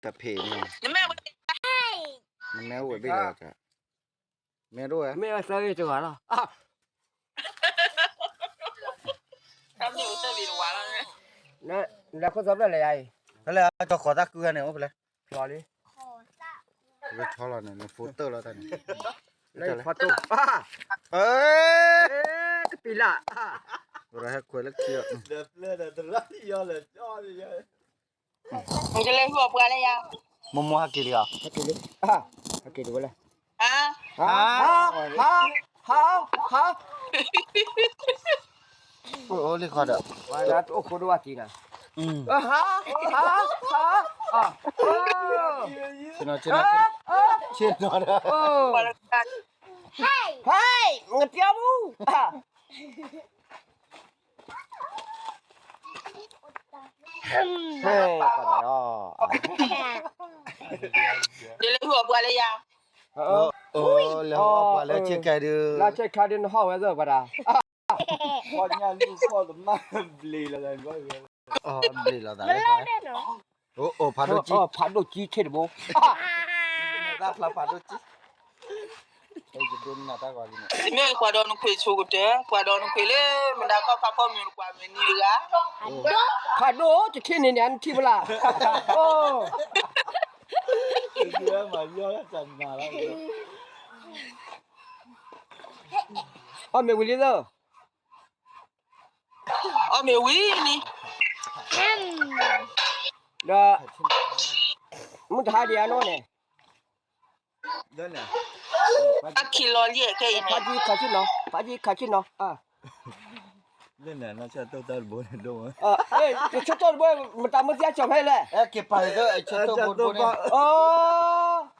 တဖ့န့ၣ်, နမ့ၢ်အိၣ်ဝဲဘ့ၣ်လီၤ, မ့ၢ်ဒိၣ်ဝဲ, မ့ၢ်ဝဲသၢဂ့ၤတဂၤလီၤ, လဲၤခိၣ်သီဖျၢၣ်လဲၤယၤအံၤ, ဖဲလဲၣ် ကၠီဃီၤသၣ်ကုဂၤန့ၣ် အိၣ်ဖဲလဲၣ်, ဖျီလံ, ကဆီလီၤန့ၣ် နဖိတၢၢ်လီၤတၢ်န့ၣ်, လၢဖီတိၢ်, တပံၤလၢ်, ဟဲခွဲးလၢခံလီၤ, ယလဲၤဟူအပှၤလၢယၤ, မိၢ်မိၢ်ဟဲက့ၤလံဧါ, ဟဲက့ၤလံ, ဟဲက့ၤတဝဲလဲၣ်, ဟါ, ဟါ, ဟါ, ဟါ, အိၣ်လံဃီဒီး, အိၣ်ခိးဒိၣ်ဝဲက့ၤနၤ, ဟါ, ဟါ, ဟါ, ဆ့ၣ်နီၤ, ဆ့ၣ်နီၤ, ဆ့ၣ်နီၤဒီး, ဟဲ, ငါပျီပူၤ ဟဲ, ပှၤဒီး, ယလဲၤဟူအပှၤလၢယၤ, လဲၤဟူအပှၤလၢဆ့ၣ်ခါဒုး, လၢဆ့ၣ်ခါဒုးနဟီၣ်ဝဲသၢပှၤတၢ်, ဘျ့လီၤသးလၢ, အိၣ်ဖးဒိၣ်ကံ, ဖးဒိၣ်ကံဆ့ၣ်တဘိ, တၢ်ဖျါဖးဒိၣ်ကံ တမ့ၢ်ကွၢ်ဒီးနခွေဆိကတၢၢ်, ကွၢ်ဒီးနခွေလၢမတၤခီဖးခီမ့ၢ်နကွၢ်မ့ၢ်နံၤတဂၤ, ဖးဒိၣ်တထံၣ်န့ၣ်န့ၣ် နထံၣ်ဖဲလဲၣ်, အီၣ်မ့ၤဝံၤလံသၢ, အီၣ်မ့ၤဝံၤလံ, ဒီး, မုၢ်တဟါဒံးအနီၢ်န့ၣ် အခံလီၤလံခဲအံၤန့ၣ်, ဖးကံခးဆ့ၣ်နီၤ, ဖးကံခးဆ့ၣ်နီၤ, လၢနဆၢတိၢ်တၢ်တဘိန့ၣ်ဒိၣ်မး, ဆၢတိၢ်တဘိ မတၤမ့ၢ်သံအကၠီၤဖဲလဲၣ်, က့ၤပာ်လၢဆၢတိၢ်ဘိတဘိန့ၣ်, ကတိၢ်သးသၣ်လီၤ,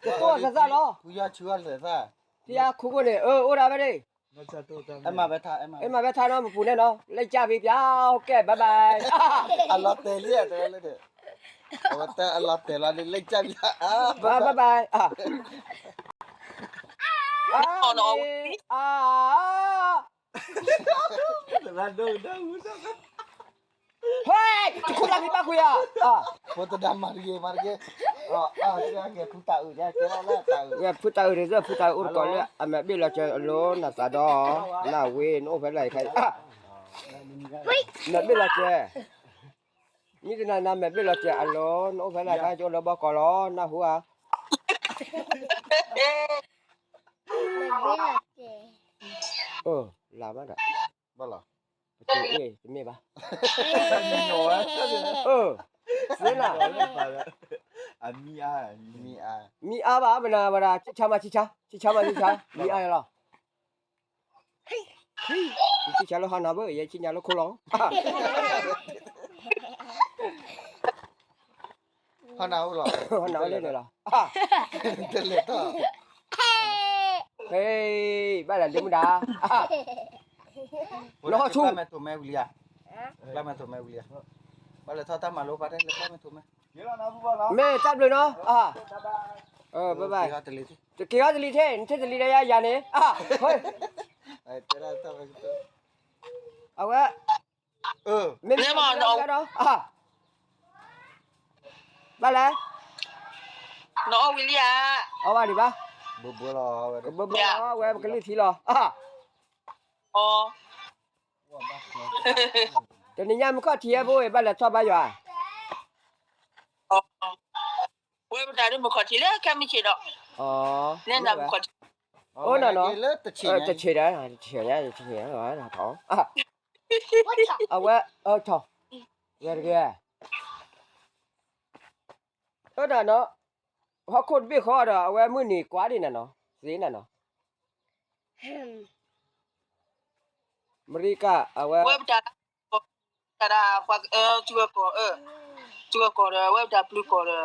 ဖုယီၤဆူအီၤသးသၣ်, ဖုယီၤခိၣ်ခိၣ်န့ၣ် အိၣ်ဒၣ်ဝဲဒၣ် အဲၣ်မၤဘဲထါနီၤ မပူၤန့ၣ်နီၤ လၢကၢ်ဖံးပၠး okay bye bye, အလီၤတဲာ်လံ တဲဝဲလၢန့ၣ်, အဝဲတၢ်အလီၤတဲာ်လီၤန့ၣ် လၢကၢ်ဖံးပၠး bye bye, အါ, ဟဲ, တခိၣ်တၢ်ဖံးဘၣ်ကွံာ်ဧါ, ဖိတဒါမၤတဂ့ၤ မၤတဂ့ၤ, ဖုတၢ်အုး, ဖုတၢ်အုးန့ၣ် ဖုတၢ်အုးအိၣ်တကိးလၢ အမဲာ်ဘ့ၣ်လီၤစၢၤအလိၤ နသးဒီး နဝ့ နအိၣ်ဖဲလဲၣ်ခါ, မဲာ်ဘ့ၣ်လီၤစၢၤ, မ့ၢ်တနၤနမဲာ်ဘ့ၣ်လီၤစၢၤအလိၤ နအိၣ်ဖဲလဲၣ်ခါ ကအိၣ်လၢဘီကီးလီၤ နၢ်ဟူဧါ, လၢ်မးဒီး, တမ့ၢ်ဘၣ်, မံအါဘၣ် မနၤဝဲဒၣ် ဆံၣ်ဆါမး ဆံၣ်ဆါ, ဆံၣ်ဆါမး ဆံၣ်ဆါ, မံအါလီၤ, ဆံၣ်ဆါလၢဟီၣ်နၤဘၣ် ယဲဆံၣ်ညါလၢခိၣ်လီၤ, ဟီၣ်နၤအိၣ်လီၤ, ဟီၣ်နၤအိၣ်လၢန့ၣ်လီၤ, တလဲၤထီၣ်, ဟဲ, ဘၣ်လဲၤဒုးမုၢ်ဒၣ်, နဟီၣ်ဆူ, ကျါမဲာ်ထိးမဲဝံၤလံဧါ, ကျါမဲာ်ထိးမဲဝံၤလံဧါ, ဘၣ်လဲၤထီၣ်တၢ်မၤလိပာ်တဲ လဲၤကျါမဲာ်ထိးမဲ, မ့ၢ်တၢ်ဘျုးနီၤ, bye bye, တက့ၤအီၤတလံၤထဲ နထဲတလံၤဒီးယၤန့ၣ်, အဝဲ, မ့ၢ်မ့ၢ်ဒီး, ဘၣ်လဲၣ်, နအီၣ်ဝံၤလံဧါ, အီၣ်ဘၣ်ဒံးဘၣ်, ကဘၢဘၢလီၤဝဲပကလုၢ်ထံလီၤ, တနံၤညါမုၢ်ခီၣ်ထံးဟဲဖိအံၤ ဘၣ်လဲၤထီၣ်ဘါယွၤ, ဝဲပတၢ်ဒ်မုၢ်ခီၣ်ထံးလၢခဲမုၢ်ဆ့ၣ်ဒီး, န့ၣ်နမုၢ်ခီၣ်ထံး, အိၣ်နီၤနီၤ, တဆ့ၣ်ညါ, တဆ့ၣ်ညါ, တဆ့ၣ်ညါ, အဝဲ, ထီၣ်, ဂဲၤတဂ့ၤ, အၢနၤနီၤ, ဟီၣ်ခိၣ်တဘ့ၣ်ဃီဒီး အဝဲမုၢ်နံၤကွၢ်ဒံးနၤနီၤ, သ့နၤနီၤ, အမဲရကၤ အဝဲ, ဝဲပတၢ်, တၢ်ဒၣ်ပှၤ, ထံဝဲကီၢ်, ထံဝဲကီၢ်ဒီး ဝဲပတၢ်ပျုၤကီၢ်ဒီး, ဒီး,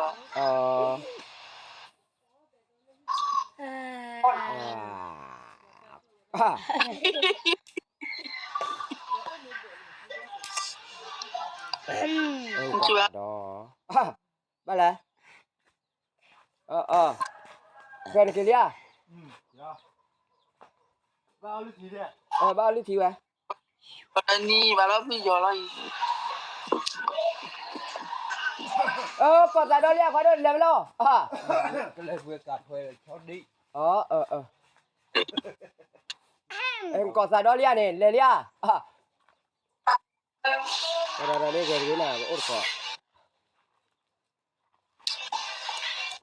ဘၣ်လဲၣ်, ဖဲနက့ၤလံဧါ, ဘၣ်အီလုၢ်ထံဝဲ, နံၤဘၣ်လီၤဖုယီၤလီၤအံၤ, ကီၢ်သးဒီလံဧါ ခွါဒိၣ် လဲၤဝဲလီၤ, ကလဲၤဝဲကးထွဲလၢဆီဒံး, ကီၢ်သးဒီလံဧါန့ၣ် လဲၤလံဧါ, ဝဲဒၣ်န့ၣ်ဂဲၤတဂ့ၤနၤ အိၣ်တခီ,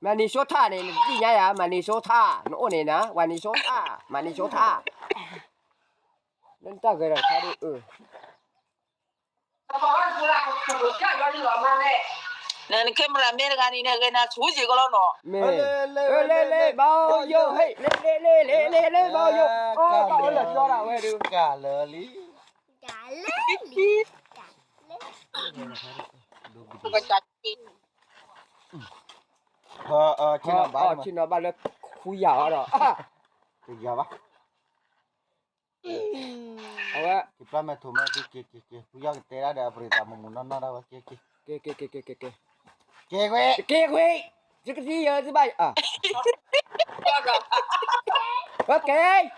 မၤနံၤစိထၣ်န့ၣ် နသ့ၣ်ညါယၤ မၤနံၤစိထၣ် နအိၣ်န့ၣ်နၤ ဝၤနံၤစိထၣ် မၤနံၤစိထၣ်, လၢနတၢ်ဂဲၤဒီးတခါဒ်အၢ န camera မ့ၢ်တဂၤန့ၣ် နဂဲၤနၤဆူယံၤကလီနီၤ, မ့ၢ်, လ့လ့လ့ ဘီယိဟဲ လ့လ့လ့ လ့လ့လ့ ဘီယိ, အိၣ်လၢကၠီဒၣ်ဝဲဒုး ကလၢာ်လံ, ကလၢာ်လံ, ကလၢာ်လံ, ဆ့ၣ်နီၤဘၣ်လၢခူယၤအီၤဒီး တယၤဘၣ် အဝဲ က့ၤပျၢ်မဲာ်ထိးမဲာ် က့ၤက့ၤက့ၤက့ၤ ဖုယီၢ်ကတဲဒၣ်ဒီး အပရံးသးမုာ်မုာ်နီၢ်နီၢ်ဒၣ်ဝဲ က့ၤက့ၤ က့ၤက့ၤက့ၤက့ၤက့ၤ က့ၤကွံာ် က့ၤကွံာ် ယကသံယသုဘၣ် က့ၤ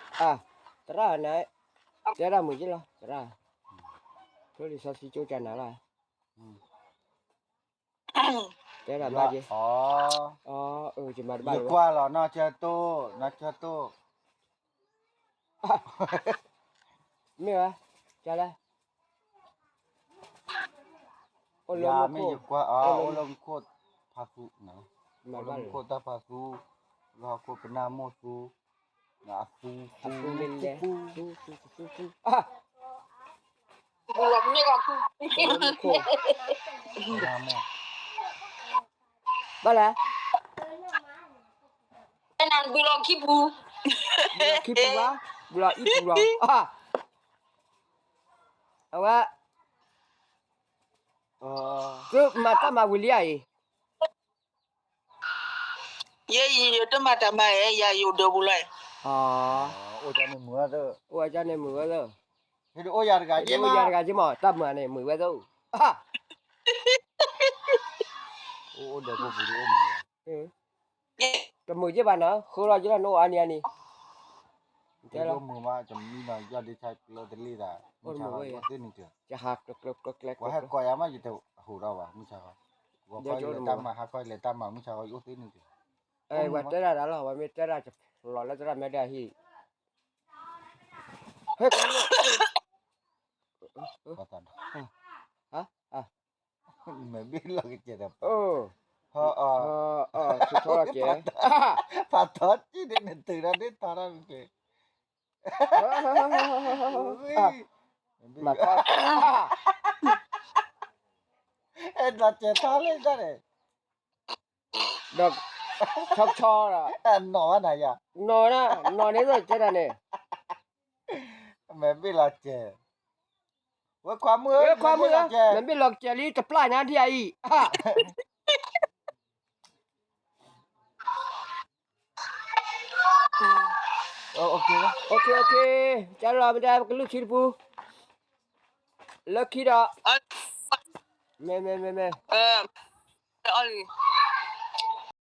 သရၣ်န့ၣ် တဲဒၣ်မုာ်က့ၤလီၤ သရၣ် ထိၣ်လံာ်စီဆှံကၠိကနၤလီၤ တဲဒၣ်ဘၣ်က့ၤ ယကွၢ်လီၤ နီၢ်ဆၢတိၢ် နီၢ်ဆၢတိၢ် မ့ၢ်ဝဲ ကလဲၣ် အိၣ်လၢမူခိၣ် ယမ့ၢ်ယကွၢ်အီၤ အိၣ်လၢမူခိၣ်ဖးသူ အိၣ်လၢမူခိၣ်တၢ်ဖးသူ လၢဟီၣ်ခိၣ်ကနၣ်မိၢ်သူ အသူ အသူ သူ သူ သူ သူ သူ မူခိၣ် ဘၣ်လဲၣ် နဘူလီၤခံပူၤ ဘူလီၤခံပူၤဘၣ် ဘူလီၤအံၣ်ပူၤလီၤ အဝဲ သုမၤတၢ်မၤဝံၤလံဧါအံၤ ယဲအံၤ ယတမၤတၢ်မၤဧါ ယၤယအိၣ်ဒီးပူၤလီၤ အိၣ်န့ၣ်မုာ်ဝဲသၢ အိၣ်န့ၣ်မုာ်ဝဲသၢ အိၣ်ယၤတဂၤက့ၤမး တၢ်မုာ်န့ၣ် မုာ်ဝဲသၢ အိၣ်ဒီးပူၤပူၤအိၣ်မုာ် တမုာ်က့ၤဘၣ်နီၤ ဃုလီၤက့ၤလီၤနအိၣ်အါနံၤအါနံၤ တဲလီၤ မုာ်မး တမံနီၤ ယီၢ်ဒ့ဆါကျၢတလ့ၣ်သး မုၢ်ဆါအိၣ်သ့ၣ်နုာ်ကျၢၤ ယဟးကျၢကျၢကျၢကျဲ ပှၤဟဲကိးယၤမး ယတဟူးထီၣ်ဘၣ် မုၢ်ဆါခီ ဂီၤခီယလဲၤတၢ်မၤ ဟါခီယလဲၤတၢ်မၤ မုၢ်ဆါခီယအိၣ်သ့ၣ်နုာ်ကျၢၤ ဝဲတဲဒၣ်တၢ်လီၤ ဝဲမ့ၢ်တဲဒၣ်တလီၤလၢသရၣ်မဲဒၣ်ဟံၣ် ဟဲ မဲာ်ဘ့ၣ်လီၤကစဲးဒီး ထီထီၣ်ကဲ ဖးထီကံၣ်ဒ်န့ၣ်တုၤထီၣ်ဒ်ထီထီၣ်ကဲ မၤထီၣ် အဲၣ်ဒိးကဲထီၣ်လံတၢ်န့ၣ် ဒီး ဆီဆီဒီး နီၢ်ဝဲနၤယၤ နီၢ်ဝဲဒၣ် နီၢ်န့ၣ်သိးတဲဒၣ်န့ၣ် မဲာ်ဘ့ၣ်လီၤကဲး ဝဲခွါမုၣ်ဧၢ ဝဲခွါမုၣ်ဧၢ မဲာ်ဘ့ၣ်လီၤကဲးလံ တပျၢ်ညါဒံးအံၤ ကလီၤမ့ၢ်တဲ ပကလုၢ်ခံတပူၤ လၢခံဒီး မ့ၢ် မ့ၢ် မ့ၢ် မ့ၢ် အီလံ